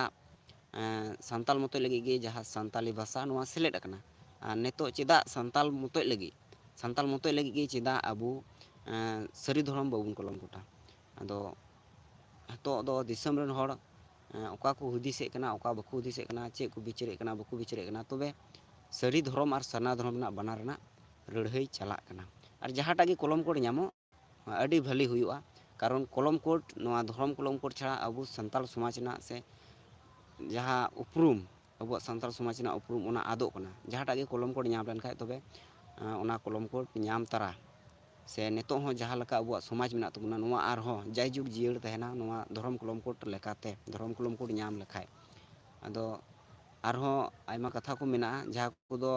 ᱮᱸ, ᱥᱟᱱᱛᱟᱞ ᱢᱚᱛᱚᱡ ᱞᱟᱹᱜᱤᱫ ᱜᱮ ᱡᱟᱦᱟᱸ ᱥᱟᱱᱛᱟᱞᱤ ᱵᱷᱟᱥᱟ ᱱᱚᱣᱟ ᱥᱮᱞᱮᱫ ᱟᱠᱟᱱᱟ, ᱟᱨ ᱱᱤᱛᱚᱜ ᱪᱮᱫᱟᱜ ᱥᱟᱱᱛᱟᱞ ᱢᱚᱛᱚᱡ ᱞᱟᱹᱜᱤᱫ, ᱥᱟᱱᱛᱟᱞ ᱢᱚᱛᱚᱡ ᱞᱟᱹᱜᱤᱫ ᱜᱮ ᱪᱮᱫᱟᱜ ᱟᱵᱚ, ᱮᱸ, ᱥᱟᱹᱨᱤ ᱫᱷᱚᱨᱚᱢ ᱵᱟᱵᱚᱱ ᱠᱚᱞᱚᱢ ᱠᱳᱰᱟ? ᱟᱫᱚ ᱱᱤᱛᱚᱜ ᱫᱚ ᱫᱤᱥᱚᱢ ᱨᱮᱱ ᱦᱚᱲ, ᱮᱸ, ᱚᱠᱟ ᱠᱚ ᱦᱩᱫᱤᱥᱮᱫ ᱠᱟᱱᱟ, ᱚᱠᱟ ᱵᱟᱠᱚ ᱦᱩᱫᱤᱥᱮᱫ ᱠᱟᱱᱟ, ᱪᱮᱫ ᱠᱚ ᱵᱤᱪᱟᱹᱨᱮᱫ ᱠᱟᱱᱟ, ᱵᱟᱠᱚ ᱵᱤᱪᱟᱹᱨᱮᱫ ᱠᱟᱱᱟ, ᱛᱚᱵᱮ ᱥᱟᱹᱨᱤ ᱫᱷᱚᱨᱚᱢ ᱟᱨ ᱥᱟᱨᱱᱟ ᱫᱷᱚᱨᱚᱢ ᱨᱮᱱᱟᱜ ᱵᱟᱱᱟᱨ ᱨᱮᱱᱟᱜ ᱞᱟᱹᱲᱦᱟᱹᱭ ᱪᱟᱞᱟᱜ ᱠᱟᱱᱟ᱾ ᱟᱨ ᱡᱟᱦᱟᱸᱴᱟᱜ ᱜᱮ ᱠᱚᱞᱚᱢ ᱠᱳᱰ ᱧᱟᱢᱚᱜ, ᱟᱹᱰᱤ ᱵᱷᱟᱹᱞᱤ ᱦᱩᱭᱩᱜᱼᱟ᱾ ᱠᱟᱨᱚᱱ ᱠᱚᱞᱚᱢ ᱠᱳᱰ, ᱱᱚᱣᱟ ᱫᱷᱚᱨᱚᱢ ᱠᱚᱞᱚᱢ ᱠᱳᱰ ᱪᱷᱟᱲᱟ ᱟᱵᱚ ᱥᱟᱱᱛᱟᱲ ᱥᱚᱢᱟᱡᱽ ᱨᱮᱱᱟᱜ ᱥᱮ ᱡᱟᱦᱟᱸ ᱩᱯᱨᱩᱢ, ᱟᱵᱚᱣᱟᱜ ᱥᱟᱱᱛᱟᱲ ᱥᱚᱢᱟᱡᱽ ᱨᱮᱱᱟᱜ ᱩᱯᱨᱩᱢ, ᱚᱱᱟ ᱟᱫᱚᱜ ᱠᱟᱱᱟ᱾ ᱡᱟᱦᱟᱸᱴᱟᱜ ᱜᱮ ᱠᱚᱞᱚᱢ ᱠᱳᱰ ᱧᱟᱢ ᱞᱮᱱᱠᱷᱟᱡ ᱛᱚᱵᱮ, ᱟᱸ, ᱚᱱᱟ ᱠᱚᱞᱚᱢ ᱠᱳᱰ ᱧᱟᱢ ᱛᱟᱨᱟ ᱥᱮ ᱱᱤᱛᱚᱜ ᱦᱚᱸ ᱡᱟᱦᱟᱸ ᱞᱮᱠᱟ ᱟᱵᱚᱣᱟᱜ ᱥᱚᱢᱟᱡᱽ ᱢᱮᱱᱟᱜ ᱛᱟᱵᱚᱱᱟ, ᱱᱚᱣᱟ ᱟᱨᱦᱚᱸ ᱡᱟᱭᱡᱩᱜᱽ ᱡᱤᱭᱟᱹᱲ ᱛᱟᱦᱮᱱᱟ, ᱱᱚᱣᱟ ᱫᱷᱚᱨᱚᱢ ᱠᱚᱞᱚᱢ ᱠᱳᱰ ᱞᱮᱠᱟᱛᱮ, ᱫᱷᱚᱨᱚᱢ ᱠᱚᱞᱚᱢ ᱠᱳᱰ ᱧᱟᱢ ᱞᱮᱠᱷᱟᱡ᱾ ᱟᱫᱚ ᱟᱨᱦᱚᱸ ᱟᱭᱢᱟ ᱠᱟᱛᱷᱟ ᱠᱚ ᱢᱮᱱᱟᱜᱼᱟ, ᱡᱟᱦᱟᱸ ᱠᱚᱫᱚ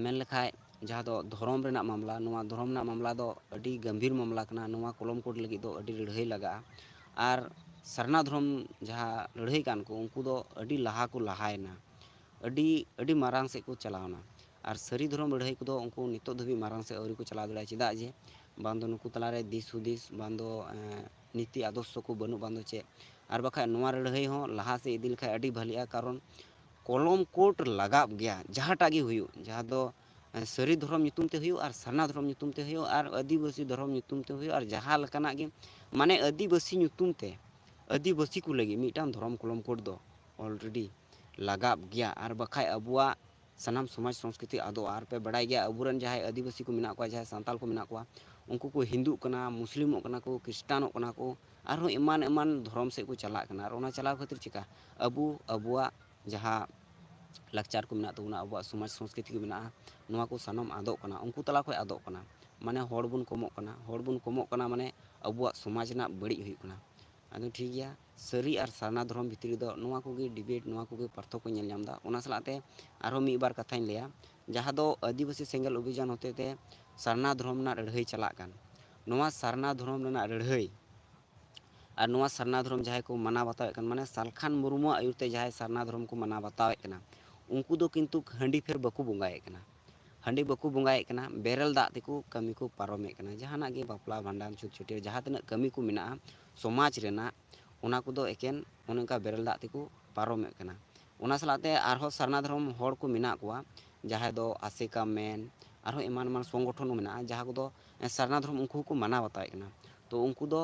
ᱢᱮᱱ ᱞᱮᱠᱷᱟᱡ, ᱡᱟᱦᱟᱸ ᱫᱚ ᱫᱷᱚᱨᱚᱢ ᱨᱮᱱᱟᱜ ᱢᱟᱢᱞᱟ, ᱱᱚᱣᱟ ᱫᱷᱚᱨᱚᱢ ᱨᱮᱱᱟᱜ ᱢᱟᱢᱞᱟ ᱫᱚ ᱟᱹᱰᱤ ᱜᱟᱢᱵᱷᱤᱨ ᱢᱟᱢᱞᱟ ᱠᱟᱱᱟ᱾ ᱱᱚᱣᱟ ᱠᱚᱞᱚᱢ ᱠᱳᱰ ᱞᱟᱹᱜᱤᱫ ᱫᱚ ᱟᱹᱰᱤ ᱞᱟᱹᱲᱦᱟᱹᱭ ᱞᱟᱜᱟᱜᱼᱟ᱾ ᱟᱨ ᱥᱟᱨᱱᱟ ᱫᱷᱚᱨᱚᱢ ᱡᱟᱦᱟᱸ ᱞᱟᱹᱲᱦᱟᱹᱭ ᱠᱟᱱ ᱠᱚ, ᱩᱱᱠᱩ ᱫᱚ ᱟᱹᱰᱤ ᱞᱟᱦᱟ ᱠᱚ ᱞᱟᱦᱟᱭᱮᱱᱟ, ᱟᱹᱰᱤ, ᱟᱹᱰᱤ ᱢᱟᱨᱟᱝ ᱥᱮᱫ ᱠᱚ ᱪᱟᱞᱟᱣᱱᱟ᱾ ᱟᱨ ᱥᱟᱹᱨᱤ ᱫᱷᱚᱨᱚᱢ ᱞᱟᱹᱲᱦᱟᱹᱭ ᱠᱚᱫᱚ ᱩᱱᱠᱩ ᱱᱤᱛᱚᱜ ᱫᱷᱟᱹᱵᱤᱡ ᱢᱟᱨᱟᱝ ᱥᱮᱫ ᱟᱹᱣᱨᱤ ᱠᱚ ᱪᱟᱞᱟᱣ ᱫᱟᱲᱮᱭᱟᱜᱼᱟ᱾ ᱪᱮᱫᱟᱜ ᱡᱮ ᱵᱟᱝ ᱫᱚ ᱱᱩᱠᱩ ᱛᱟᱞᱟᱨᱮ ᱫᱤᱥ ᱦᱩᱫᱤᱥ, ᱵᱟᱝ ᱫᱚ, ᱮᱸ, ᱱᱤᱛᱤ ᱟᱫᱚᱨᱥᱚ ᱠᱚ ᱵᱟᱹᱱᱩᱜ, ᱵᱟᱝ ᱫᱚ ᱪᱮᱫ᱾ ᱟᱨ ᱵᱟᱠᱷᱟᱡ ᱱᱚᱣᱟ ᱞᱟᱹᱲᱦᱟᱹᱭ ᱦᱚᱸ ᱞᱟᱦᱟ ᱥᱮᱫ ᱤᱫᱤ ᱞᱮᱠᱷᱟᱡ ᱟᱹᱰᱤ ᱵᱷᱟᱹᱞᱤᱜᱼᱟ, ᱠᱟᱨᱚᱱ ᱠᱚᱞᱚᱢ ᱠᱳᱰ ᱞᱟᱜᱟᱜ ᱜᱮᱭᱟ, ᱡᱟᱦᱟᱸᱴᱟᱜ ᱜᱮ ᱦᱩᱭᱩᱜ, ᱡᱟᱦᱟᱸ ᱫᱚ, ᱮᱸ, ᱥᱟᱹᱨᱤ ᱫᱷᱚᱨᱚᱢ ᱧᱩᱛᱩᱢ ᱛᱮ ᱦᱩᱭᱩᱜ, ᱟᱨ ᱥᱟᱨᱱᱟ ᱫᱷᱚᱨᱚᱢ ᱧᱩᱛᱩᱢ ᱛᱮ ᱦᱩᱭᱩᱜ, ᱟᱨ ᱟᱹᱫᱤᱵᱟᱹᱥᱤ ᱫᱷᱚᱨᱚᱢ ᱧᱩᱛᱩᱢ ᱛᱮ ᱦᱩᱭᱩᱜ, ᱟᱨ ᱡᱟᱦᱟᱸ ᱞᱮᱠᱟᱱᱟᱜ ᱜᱮ, ᱢᱟᱱᱮ ᱟᱹᱫᱤᱵᱟᱹᱥᱤ ᱧᱩᱛᱩᱢ ᱛᱮ, ᱟᱹᱫᱤᱵᱟᱹᱥᱤ ᱠᱚ ᱞᱟᱹᱜᱤᱫ ᱢᱤᱫᱴᱟᱝ ᱫᱷᱚᱨᱚᱢ ᱠᱚᱞᱚᱢ ᱠᱳᱰ ᱫᱚ already ᱞᱟᱜᱟᱜ ᱜᱮᱭᱟ᱾ ᱟᱨ ᱵᱟᱠᱷᱟᱡ ᱟᱵᱚᱣᱟᱜ ᱥᱟᱱᱟᱢ ᱥᱚᱢᱟᱡᱽ ᱥᱚᱝᱥᱠᱨᱤᱛᱤ ᱟᱫᱚᱜᱼᱟ᱾ ᱟᱨ ᱯᱮ ᱵᱟᱲᱟᱭ ᱜᱮᱭᱟ, ᱟᱵᱚᱨᱮᱱ ᱡᱟᱦᱟᱸᱭ ᱟᱹᱫᱤᱵᱟᱹᱥᱤ ᱠᱚ ᱢᱮᱱᱟᱜ ᱠᱚᱣᱟ, ᱡᱟᱦᱟᱸᱭ ᱥᱟᱱᱛᱟᱞ ᱠᱚ ᱢᱮᱱᱟᱜ ᱠᱚᱣᱟ, ᱩᱱᱠᱩ ᱠᱚ ᱦᱤᱱᱫᱩᱜ ᱠᱟᱱᱟ, ᱢᱩᱥᱞᱤᱢᱚᱜ ᱠᱟᱱᱟ ᱠᱚ, ᱠᱷᱨᱤᱥᱴᱟᱱᱚᱜ ᱠᱟᱱᱟ ᱠᱚ, ᱟᱨᱦᱚᱸ ᱮᱢᱟᱱ ᱮᱢᱟᱱ ᱫᱷᱚᱨᱚᱢ ᱥᱮᱫ ᱠᱚ ᱪᱟᱞᱟᱜ ᱠᱟᱱᱟ᱾ ᱟᱨ ᱚᱱᱟ ᱪᱟᱞᱟᱣ ᱠᱷᱟᱹᱛᱤᱨ ᱪᱤᱠᱟ? ᱟᱵᱚ, ᱟᱵᱚᱣᱟᱜ ᱡᱟᱦᱟᱸ ᱞᱟᱠᱪᱟᱨ ᱠᱚ ᱢᱮᱱᱟᱜ ᱛᱟᱵᱚᱱᱟ, ᱟᱵᱚᱣᱟᱜ ᱥᱚᱢᱟᱡᱽ ᱥᱚᱝᱥᱠᱨᱤᱛᱤ ᱠᱚ ᱢᱮᱱᱟᱜᱼᱟ, ᱱᱚᱣᱟ ᱠᱚ ᱥᱟᱱᱟᱢ ᱟᱫᱚᱜ ᱠᱟᱱᱟ᱾ ᱩᱱᱠᱩ ᱛᱟᱞᱟ ᱠᱷᱚᱱ ᱟᱫᱚᱜ ᱠᱟᱱᱟ, ᱢᱟᱱᱮ ᱦᱚᱲ ᱵᱚᱱ ᱠᱚᱢᱚᱜ ᱠᱟᱱᱟ᱾ ᱦᱚᱲ ᱵᱚᱱ ᱠᱚᱢᱚᱜ ᱠᱟᱱᱟ ᱢᱟᱱᱮ ᱟᱵᱚᱣᱟᱜ ᱥᱚᱢᱟᱡᱽ ᱨᱮᱱᱟᱜ ᱵᱟᱹᱲᱤᱡ ᱦᱩᱭᱩᱜ ᱠᱟᱱᱟ᱾ ᱟᱫᱚ ᱴᱷᱤᱠ ᱜᱮᱭᱟ, ᱥᱟᱹᱨᱤ ᱟᱨ ᱥᱟᱨᱱᱟ ᱫᱷᱚᱨᱚᱢ ᱵᱷᱤᱛᱨᱤ ᱨᱮᱫᱚ ᱱᱚᱣᱟ ᱠᱚᱜᱮ ᱰᱤᱵᱮᱴ, ᱱᱚᱣᱟ ᱠᱚᱜᱮ ᱯᱟᱨᱛᱷᱚᱠᱠᱚ ᱧᱮᱞ ᱧᱟᱢ ᱮᱫᱟ᱾ ᱚᱱᱟ ᱥᱟᱞᱟᱜ ᱛᱮ ᱟᱨᱦᱚᱸ ᱢᱤᱫ ᱵᱟᱨ ᱠᱟᱛᱷᱟᱧ ᱞᱟᱹᱭᱟ, ᱡᱟᱦᱟᱸ ᱫᱚ ᱟᱹᱫᱤᱵᱟᱹᱥᱤ ᱥᱮᱸᱜᱮᱞ ᱚᱵᱷᱤᱡᱟᱱ ᱦᱚᱛᱮ ᱛᱮ ᱥᱟᱨᱱᱟ ᱫᱷᱚᱨᱚᱢ ᱨᱮᱱᱟᱜ ᱞᱟᱹᱲᱦᱟᱹᱭ ᱪᱟᱞᱟᱜ ᱠᱟᱱ, ᱱᱚᱣᱟ ᱥᱟᱨᱱᱟ ᱫᱷᱚᱨᱚᱢ ᱨᱮᱱᱟᱜ ᱞᱟᱹᱲᱦᱟᱹᱭ ᱟᱨ ᱱᱚᱣᱟ ᱥᱟᱨᱱᱟ ᱫᱷᱚᱨᱚᱢ ᱡᱟᱦᱟᱸᱭ ᱠᱚ ᱢᱟᱱᱟᱣ ᱵᱟᱛᱟᱣᱮᱫ ᱠᱟᱱ, ᱢᱟᱱᱮ ᱥᱟᱞᱠᱷᱟᱱ ᱢᱩᱨᱢᱩᱣᱟᱜ ᱟᱹᱭᱩᱨ ᱛᱮ ᱡᱟᱦᱟᱸᱭ ᱥᱟᱨᱱᱟ ᱫᱷᱚᱨᱚᱢ ᱠᱚ ᱢᱟᱱᱟᱣ ᱵᱟᱛᱟᱣᱮᱫ ᱠᱟᱱᱟ, ᱩᱱᱠᱩ ᱫᱚ ᱠᱤᱱᱛᱩ ᱦᱟᱺᱰᱤ ᱯᱷᱮᱨ ᱵᱟᱠᱚ ᱵᱚᱸᱜᱟᱭᱮᱫ ᱠᱟᱱᱟ᱾ ᱦᱟᱺᱰᱤ ᱵᱟᱠᱚ ᱵᱚᱸᱜᱟᱭᱮᱫ ᱠᱟᱱᱟ, ᱵᱮᱨᱮᱞ ᱫᱟᱜ ᱛᱮᱠᱚ ᱠᱟᱹᱢᱤ ᱠᱚ ᱯᱟᱨᱚᱢᱮᱫ ᱠᱟᱱᱟ᱾ ᱡᱟᱦᱟᱱᱟᱜ ᱜᱮ ᱵᱟᱯᱞᱟ, ᱵᱷᱟᱸᱰᱟᱱ, ᱪᱷᱩᱛ, ᱪᱷᱟᱹᱴᱭᱟᱹᱨ, ᱡᱟᱦᱟᱸ ᱛᱤᱱᱟᱹᱜ ᱠᱟᱹᱢᱤ ᱠᱚ ᱢᱮᱱᱟᱜᱼᱟ ᱥᱚᱢᱟᱡᱽ ᱨᱮᱱᱟᱜ, ᱚᱱᱟ ᱠᱚᱫᱚ ᱮᱠᱮᱱ ᱚᱱᱮ ᱚᱱᱠᱟ ᱵᱮᱨᱮᱞ ᱫᱟᱜ ᱛᱮᱠᱚ ᱯᱟᱨᱚᱢᱮᱫ ᱠᱟᱱᱟ᱾ ᱚᱱᱟ ᱥᱟᱞᱟᱜ ᱛᱮ ᱟᱨᱦᱚᱸ ᱥᱟᱨᱱᱟ ᱫᱷᱚᱨᱚᱢ ᱦᱚᱲ ᱠᱚ ᱢᱮᱱᱟᱜ ᱠᱚᱣᱟ, ᱡᱟᱦᱟᱸᱭ ᱫᱚ ᱟᱥᱮᱠᱟ ᱢᱮᱱ, ᱟᱨᱦᱚᱸ ᱮᱢᱟᱱ ᱮᱢᱟᱱ ᱥᱚᱝᱜᱚᱴᱷᱚᱱ ᱠᱚ ᱢᱮᱱᱟᱜᱼᱟ, ᱡᱟᱦᱟᱸ ᱠᱚᱫᱚ ᱥᱟᱨᱱᱟ ᱫᱷᱚᱨᱚᱢ ᱩᱱᱠᱩ ᱦᱚᱸᱠᱚ ᱢᱟᱱᱟᱣ ᱵᱟᱛᱟᱣᱮᱫ ᱠᱟᱱᱟ᱾ ᱛᱚ ᱩᱱᱠᱩ ᱫᱚ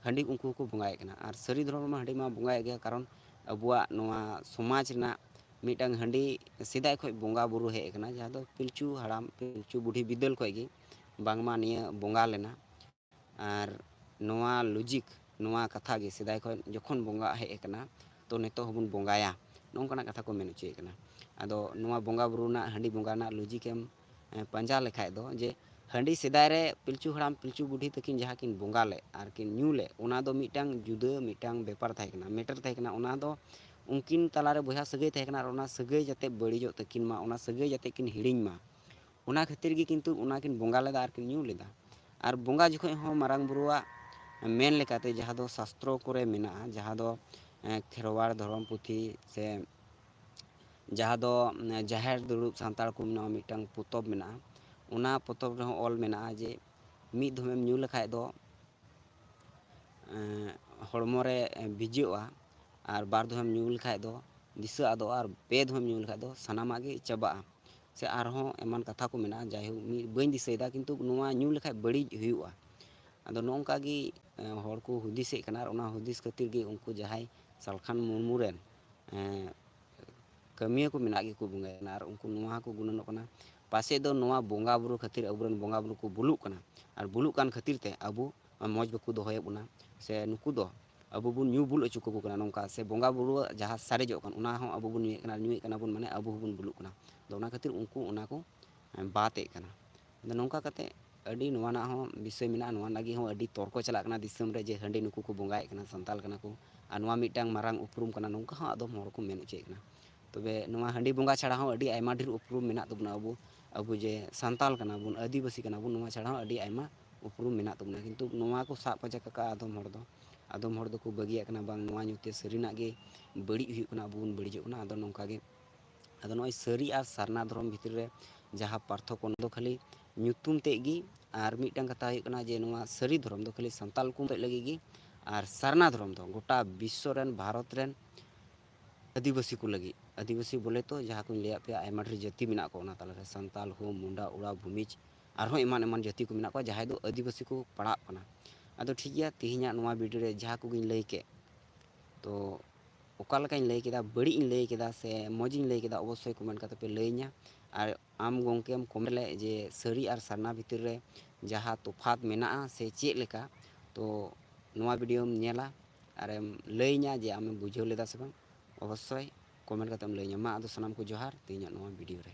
ᱦᱟᱺᱰᱤ ᱩᱱᱠᱩ ᱦᱚᱸᱠᱚ ᱵᱚᱸᱜᱟᱭᱮᱫ ᱠᱟᱱᱟ᱾ ᱟᱨ ᱥᱟᱹᱨᱤ ᱫᱷᱚᱨᱚᱢ ᱨᱮᱢᱟ ᱦᱟᱺᱰᱤ ᱢᱟ ᱵᱚᱸᱜᱟᱭᱮᱫ ᱜᱮᱭᱟ, ᱠᱟᱨᱚᱱ ᱟᱵᱚᱣᱟᱜ ᱱᱚᱣᱟ ᱥᱚᱢᱟᱡᱽ ᱨᱮᱱᱟᱜ ᱢᱤᱫᱴᱟᱝ ᱦᱟᱺᱰᱤ ᱥᱮᱫᱟᱭ ᱠᱷᱚᱱ ᱵᱚᱸᱜᱟ ᱵᱩᱨᱩ ᱦᱮᱡ ᱟᱠᱟᱱᱟ, ᱡᱟᱦᱟᱸ ᱫᱚ ᱯᱤᱞᱪᱩ ᱦᱟᱲᱟᱢ ᱯᱤᱞᱪᱩ ᱵᱩᱰᱷᱤ ᱵᱤᱫᱟᱹᱞ ᱠᱷᱚᱱ ᱜᱮ ᱵᱟᱝᱢᱟ ᱱᱤᱭᱟᱹ ᱵᱚᱸᱜᱟ ᱞᱮᱱᱟ᱾ ᱟᱨ ᱱᱚᱣᱟ ᱞᱚᱡᱤᱠ, ᱱᱚᱣᱟ ᱠᱟᱛᱷᱟ ᱜᱮ ᱥᱮᱫᱟᱭ ᱠᱷᱚᱱ ᱡᱚᱠᱷᱚᱱ ᱵᱚᱸᱜᱟ ᱦᱮᱡ ᱟᱠᱟᱱᱟ, ᱛᱚ ᱱᱤᱛᱚᱜ ᱦᱚᱸᱵᱚᱱ ᱵᱚᱸᱜᱟᱭᱟ, ᱱᱚᱝᱠᱟᱱᱟᱜ ᱠᱟᱛᱷᱟ ᱠᱚ ᱢᱮᱱ ᱦᱚᱪᱚᱭᱮᱫ ᱠᱟᱱᱟ᱾ ᱟᱫᱚ ᱱᱚᱣᱟ ᱵᱚᱸᱜᱟ ᱵᱩᱨᱩ ᱨᱮᱱᱟᱜ, ᱦᱟᱺᱰᱤ ᱵᱚᱸᱜᱟ ᱨᱮᱱᱟᱜ ᱞᱚᱡᱤᱠ ᱮᱢ ᱮ, ᱯᱟᱸᱡᱟ ᱞᱮᱠᱷᱟᱡ ᱫᱚ, ᱡᱮ ᱦᱟᱺᱰᱤ ᱥᱮᱫᱟᱭ ᱨᱮ ᱯᱤᱞᱪᱩ ᱦᱟᱲᱟᱢ ᱯᱤᱞᱪᱩ ᱵᱩᱰᱷᱤ ᱛᱟᱹᱠᱤᱱ ᱡᱟᱦᱟᱸ ᱠᱤᱱ ᱵᱚᱸᱜᱟ ᱞᱮᱫ ᱟᱨ ᱠᱤᱱ ᱧᱩ ᱞᱮᱫ, ᱚᱱᱟ ᱫᱚ ᱢᱤᱫᱴᱟᱝ ᱡᱩᱫᱟᱹ ᱢᱤᱫᱴᱟᱝ ᱵᱮᱯᱟᱨ ᱛᱟᱦᱮᱸ ᱠᱟᱱᱟ, ᱢᱮᱴᱟᱨ ᱛᱟᱦᱮᱸ ᱠᱟᱱᱟ᱾ ᱚᱱᱟ ᱫᱚ ᱩᱱᱠᱤᱱ ᱛᱟᱞᱟᱨᱮ ᱵᱚᱭᱦᱟ ᱥᱟᱹᱜᱟᱹᱭ ᱛᱟᱦᱮᱸ ᱠᱟᱱᱟ, ᱟᱨ ᱚᱱᱟ ᱥᱟᱹᱜᱟᱹᱭ ᱡᱟᱛᱮ ᱵᱟᱹᱲᱤᱡᱚᱜ ᱛᱟᱹᱠᱤᱱ ᱢᱟ, ᱚᱱᱟ ᱥᱟᱹᱜᱟᱹᱭ ᱡᱟᱛᱮ ᱠᱤᱱ ᱦᱤᱲᱤᱧ ᱢᱟ, ᱚᱱᱟ ᱠᱷᱟᱹᱛᱤᱨ ᱜᱮ ᱠᱤᱱᱛᱩ ᱚᱱᱟ ᱠᱤᱱ ᱵᱚᱸᱜᱟ ᱞᱮᱫᱟ ᱟᱨ ᱠᱤᱱ ᱧᱩ ᱞᱮᱫᱟ᱾ ᱟᱨ ᱵᱚᱸᱜᱟ ᱡᱚᱠᱷᱚᱡ ᱦᱚᱸ ᱢᱟᱨᱟᱝ ᱵᱩᱨᱩᱣᱟᱜ ᱢᱮᱱ ᱞᱮᱠᱟᱛᱮ, ᱡᱟᱦᱟᱸ ᱫᱚ ᱥᱟᱥᱛᱨᱚ ᱠᱚᱨᱮ ᱢᱮᱱᱟᱜᱼᱟ, ᱡᱟᱦᱟᱸ ᱫᱚ, ᱮ, ᱠᱷᱮᱨᱣᱟᱲ ᱫᱷᱚᱨᱚᱢ ᱯᱩᱛᱷᱤ ᱥᱮ ᱡᱟᱦᱟᱸ ᱫᱚ, ᱮ, ᱡᱟᱦᱮᱨ ᱫᱩᱲᱩᱵ ᱥᱟᱱᱛᱟᱲ ᱠᱚ ᱢᱮᱱᱟᱜᱼᱟ, ᱢᱤᱫᱴᱟᱝ ᱯᱚᱛᱚᱵ ᱢᱮᱱᱟᱜᱼᱟ, ᱚᱱᱟ ᱯᱚᱛᱚᱵ ᱨᱮᱦᱚᱸ ᱚᱞ ᱢᱮᱱᱟᱜᱼᱟ ᱡᱮ ᱢᱤᱫ ᱫᱷᱚᱢᱮᱢ ᱧᱩ ᱞᱮᱠᱷᱟᱡ ᱫᱚ, ᱮ, ᱦᱚᱲᱢᱚ ᱨᱮ ᱵᱷᱤᱡᱟᱹᱜᱼᱟ, ᱟᱨ ᱵᱟᱨ ᱫᱷᱚᱢᱮᱢ ᱧᱩ ᱞᱮᱠᱷᱟᱡ ᱫᱚ ᱫᱤᱥᱟᱹ ᱟᱫᱚᱜᱼᱟ, ᱟᱨ ᱯᱮ ᱫᱷᱚᱢᱮᱢ ᱧᱩ ᱞᱮᱠᱷᱟᱡ ᱫᱚ ᱥᱟᱱᱟᱢᱟᱜ ᱜᱮ ᱪᱟᱵᱟᱜᱼᱟ᱾ ᱥᱮ ᱟᱨᱦᱚᱸ ᱮᱢᱟᱱ ᱠᱟᱛᱷᱟ ᱠᱚ ᱢᱮᱱᱟᱜᱼᱟ, ᱡᱟᱭᱦᱳᱠ ᱢᱤᱫ ᱵᱟᱹᱧ ᱫᱤᱥᱟᱹᱭᱮᱫᱟ, ᱠᱤᱱᱛᱩ ᱱᱚᱣᱟ ᱧᱩ ᱞᱮᱠᱷᱟᱡ ᱵᱟᱹᱲᱤᱡ ᱦᱩᱭᱩᱜᱼᱟ᱾ ᱟᱫᱚ ᱱᱚᱜᱼᱚ ᱱᱚᱝᱠᱟ ᱜᱮ, ᱮ, ᱦᱚᱲ ᱠᱚ ᱦᱩᱫᱤᱥᱮᱫ ᱠᱟᱱᱟ, ᱟᱨ ᱚᱱᱟ ᱦᱩᱫᱤᱥ ᱠᱷᱟᱹᱛᱤᱨ ᱜᱮ ᱩᱱᱠᱩ ᱡᱟᱦᱟᱸᱭ ᱥᱟᱞᱠᱷᱟᱱ ᱢᱩᱨᱢᱩ ᱨᱮᱱ, ᱮ, ᱠᱟᱹᱢᱤᱭᱟᱹ ᱠᱚ ᱢᱮᱱᱟᱜ ᱜᱮᱠᱚ ᱵᱚᱸᱜᱟᱭ ᱠᱟᱱᱟ, ᱟᱨ ᱩᱱᱠᱩ ᱱᱚᱣᱟ ᱦᱚᱸᱠᱚ ᱜᱩᱱᱟᱹᱱᱚᱜ ᱠᱟᱱᱟ, ᱯᱟᱥᱮᱡ ᱫᱚ ᱱᱚᱣᱟ ᱵᱚᱸᱜᱟ ᱵᱩᱨᱩ ᱠᱷᱟᱹᱛᱤᱨ ᱟᱵᱚᱨᱮᱱ ᱵᱚᱸᱜᱟ ᱵᱩᱨᱩ ᱠᱚ ᱵᱩᱞᱩᱜ ᱠᱟᱱᱟ, ᱟᱨ ᱵᱩᱞᱩᱜ ᱠᱟᱱ ᱠᱷᱟᱹᱛᱤᱨ ᱛᱮ ᱟᱵᱚ ᱢᱚᱡᱽ ᱵᱟᱠᱚ ᱫᱚᱦᱚᱭᱮᱫ ᱵᱚᱱᱟ, ᱥᱮ ᱱᱩᱠᱩ ᱫᱚ ᱟᱵᱚ ᱵᱚᱱ ᱧᱩ ᱵᱩᱞ ᱚᱪᱚ ᱠᱟᱠᱚ ᱠᱟᱱᱟ ᱱᱚᱝᱠᱟ, ᱥᱮ ᱵᱚᱸᱜᱟ ᱵᱩᱨᱩᱣᱟᱜ ᱡᱟᱦᱟᱸ ᱥᱟᱨᱮᱡᱚᱜ ᱠᱟᱱ ᱚᱱᱟ ᱦᱚᱸ ᱟᱵᱚ ᱵᱚᱱ ᱧᱩᱭᱮᱫ ᱠᱟᱱᱟ, ᱟᱨ ᱧᱩᱭᱮᱫ ᱠᱟᱱᱟ ᱵᱚᱱ ᱢᱟᱱᱮ ᱟᱵᱚ ᱦᱚᱸᱵᱚᱱ ᱵᱩᱞᱩᱜ ᱠᱟᱱᱟ᱾ ᱟᱫᱚ ᱚᱱᱟ ᱠᱷᱟᱹᱛᱤᱨ ᱩᱱᱠᱩ ᱚᱱᱟ ᱠᱚ ᱵᱟᱫ ᱮᱫ ᱠᱟᱱᱟ᱾ ᱟᱫᱚ ᱱᱚᱝᱠᱟ ᱠᱟᱛᱮ ᱟᱹᱰᱤ ᱱᱚᱣᱟ ᱨᱮᱱᱟᱜ ᱦᱚᱸ ᱵᱤᱥᱚᱭ ᱢᱮᱱᱟᱜᱼᱟ, ᱱᱚᱣᱟ ᱞᱟᱹᱜᱤᱫ ᱦᱚᱸ ᱟᱹᱰᱤ ᱛᱚᱨᱠᱚ ᱪᱟᱞᱟᱜ ᱠᱟᱱᱟ ᱫᱤᱥᱚᱢ ᱨᱮ, ᱡᱮ ᱦᱟᱺᱰᱤ ᱱᱩᱠᱩ ᱠᱚ ᱵᱚᱸᱜᱟᱭᱮᱫ ᱠᱟᱱᱟ, ᱥᱟᱱᱛᱟᱞ ᱠᱟᱱᱟ ᱠᱚ, ᱟᱨ ᱱᱚᱣᱟ ᱢᱤᱫᱴᱟᱝ ᱢᱟᱨᱟᱝ ᱩᱯᱨᱩᱢ ᱠᱟᱱᱟ, ᱱᱚᱝᱠᱟ ᱦᱚᱸ ᱟᱫᱚᱢ ᱦᱚᱲ ᱠᱚ ᱢᱮᱱ ᱦᱚᱪᱚᱭᱮᱫ ᱠᱟᱱᱟ᱾ ᱛᱚᱵᱮ ᱱᱚᱣᱟ ᱦᱟᱺᱰᱤ ᱵᱚᱸᱜᱟ ᱪᱷᱟᱲᱟ ᱦᱚᱸ ᱟᱹᱰᱤ ᱟᱭᱢᱟ ᱰᱷᱮᱨ ᱩᱯᱨᱩᱢ ᱢᱮᱱᱟᱜ ᱛᱟᱵᱚᱱᱟ, ᱟᱵᱚ ᱟᱵᱚ ᱡᱮ ᱥᱟᱱᱛᱟᱞ ᱠᱟᱱᱟ ᱵᱚᱱ, ᱟᱹᱫᱤᱵᱟᱹᱥᱤ ᱠᱟᱱᱟ ᱵᱚᱱ, ᱱᱚᱣᱟ ᱪᱷᱟᱲᱟ ᱦᱚᱸ ᱟᱹᱰᱤ ᱟᱭᱢᱟ ᱩᱯᱨᱩᱢ ᱢᱮᱱᱟᱜ ᱛᱟᱵᱚᱱᱟ᱾ ᱠᱤᱱᱛᱩ ᱱᱚᱣᱟ ᱠᱚ ᱥᱟᱵ ᱯᱟᱪᱟᱠ ᱟᱠᱟᱫ ᱟᱫᱚᱢ ᱦᱚᱲ ᱫᱚ, ᱟᱫᱚᱢ ᱦᱚᱲ ᱫᱚᱠᱚ ᱵᱟᱹᱜᱤᱭᱟᱜ ᱠᱟᱱᱟ, ᱵᱟᱝ ᱱᱚᱣᱟ ᱧᱩᱛᱮ ᱥᱟᱹᱨᱤᱱᱟᱜ ᱜᱮ ᱵᱟᱹᱲᱤᱡ ᱦᱩᱭᱩᱜ ᱠᱟᱱᱟ, ᱟᱵᱚ ᱵᱚᱱ ᱵᱟᱹᱲᱤᱡᱚᱜ ᱠᱟᱱᱟ᱾ ᱟᱫᱚ ᱱᱚᱝᱠᱟ ᱜᱮ, ᱟᱫᱚ ᱱᱚᱜᱼᱚᱭ ᱥᱟᱹᱨᱤ ᱟᱨ ᱥᱟᱨᱱᱟ ᱫᱷᱚᱨᱚᱢ ᱵᱷᱤᱛᱨᱤ ᱨᱮ ᱡᱟᱦᱟᱸ ᱯᱟᱨᱛᱷᱚᱠᱠᱚ, ᱚᱱᱟ ᱫᱚ ᱠᱷᱟᱹᱞᱤ ᱧᱩᱛᱩᱢ ᱛᱮᱫ ᱜᱮ᱾ ᱟᱨ ᱢᱤᱫᱴᱟᱝ ᱠᱟᱛᱷᱟ ᱦᱩᱭᱩᱜ ᱠᱟᱱᱟ ᱡᱮ ᱱᱚᱣᱟ ᱥᱟᱹᱨᱤ ᱫᱷᱚᱨᱚᱢ ᱫᱚ ᱠᱷᱟᱹᱞᱤ ᱥᱟᱱᱛᱟᱞ ᱠᱚ ᱞᱟᱹᱜᱤᱫ ᱜᱮ, ᱟᱨ ᱥᱟᱨᱱᱟ ᱫᱷᱚᱨᱚᱢ ᱫᱚ ᱜᱚᱴᱟ ᱵᱤᱥᱥᱚ ᱨᱮᱱ, ᱵᱷᱟᱨᱚᱛ ᱨᱮᱱ ᱟᱹᱫᱤᱵᱟᱹᱥᱤ ᱠᱚ ᱞᱟᱹᱜᱤᱫ, ᱟᱹᱫᱤᱵᱟᱹᱥᱤ ᱵᱚᱞᱮ ᱛᱚ ᱡᱟᱦᱟᱸ ᱠᱚᱧ ᱞᱟᱹᱭᱟᱫ ᱯᱮᱭᱟ, ᱟᱭᱢᱟ ᱰᱷᱮᱨ ᱡᱟᱹᱛᱤ ᱢᱮᱱᱟᱜ ᱠᱚᱣᱟ ᱚᱱᱟ ᱛᱟᱞᱟᱨᱮ, ᱥᱟᱱᱛᱟᱞ, ᱦᱳ, ᱢᱩᱱᱰᱟ, ᱳᱨᱟᱣ, ᱵᱷᱩᱢᱤᱡᱽ, ᱟᱨᱦᱚᱸ ᱮᱢᱟᱱ ᱮᱢᱟᱱ ᱡᱟᱹᱛᱤ ᱠᱚ ᱢᱮᱱᱟᱜ ᱠᱚᱣᱟ ᱡᱟᱦᱟᱸᱭ ᱫᱚ ᱟᱹᱫᱤᱵᱟᱹᱥᱤ ᱠᱚ ᱯᱟᱲᱟᱜ ᱠᱟᱱᱟ᱾ ᱟᱫᱚ ᱴᱷᱤᱠ ᱜᱮᱭᱟ, ᱛᱮᱦᱮᱧᱟᱜ ᱱᱚᱣᱟ ᱵᱷᱤᱰᱤᱭᱳ ᱨᱮ ᱡᱟᱦᱟᱸ ᱠᱚᱜᱮᱧ ᱞᱟᱹᱭ ᱠᱮᱫ, ᱛᱚ ᱚᱠᱟ ᱞᱮᱠᱟᱧ ᱞᱟᱹᱭ ᱠᱮᱫᱟ, ᱵᱟᱹᱲᱤᱡ ᱤᱧ ᱞᱟᱹᱭ ᱠᱮᱫᱟ ᱥᱮ ᱢᱚᱡᱽ ᱤᱧ ᱞᱟᱹᱭ ᱠᱮᱫᱟ, ᱚᱵᱚᱥᱥᱳᱭ ᱠᱚᱢᱮᱱᱴ ᱠᱟᱛᱮ ᱯᱮ ᱞᱟᱹᱭᱟᱹᱧᱟ᱾ ᱟᱨ ᱟᱢ ᱜᱚᱢᱠᱮᱢ ᱠᱚᱢᱮᱱᱴ ᱞᱮᱫ ᱡᱮ ᱥᱟᱹᱨᱤ ᱟᱨ ᱥᱟᱨᱱᱟ ᱵᱷᱤᱛᱤᱨ ᱨᱮ ᱡᱟᱦᱟᱸ ᱛᱚᱯᱷᱟᱛ ᱢᱮᱱᱟᱜᱼᱟ ᱥᱮ ᱪᱮᱫ ᱞᱮᱠᱟ, ᱛᱚ ᱱᱚᱣᱟ ᱵᱷᱤᱰᱤᱭᱳᱢ ᱧᱮᱞᱟ ᱟᱨᱮᱢ ᱞᱟᱹᱭᱟᱹᱧᱟ ᱡᱮ ᱟᱢᱮᱢ ᱵᱩᱡᱷᱟᱹᱣ ᱞᱮᱫᱟ ᱥᱮ ᱵᱟᱝ᱾ ᱚᱵᱚᱥᱥᱳᱭ ᱠᱚᱢᱮᱱᱴ ᱠᱟᱛᱮᱢ ᱞᱟᱹᱭᱟᱹᱧᱟ᱾ ᱢᱟ ᱟᱫᱚ ᱥᱟᱱᱟᱢ ᱠᱚ ᱡᱚᱦᱟᱨ ᱛᱮᱦᱮᱧᱟᱜ ᱱᱚᱣᱟ ᱵᱷᱤᱰᱤᱭᱳ ᱨᱮ᱾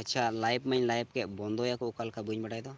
ᱟᱪᱪᱷᱟ, ᱞᱟᱭᱤᱵᱷ ᱢᱟᱧ ᱞᱟᱭᱤᱵᱷ ᱠᱮᱫ, ᱵᱚᱱᱫᱚᱭᱟᱠᱚ ᱚᱠᱟ ᱞᱮᱠᱟ ᱵᱟᱹᱧ ᱵᱟᱰᱟᱭ ᱫᱚ᱾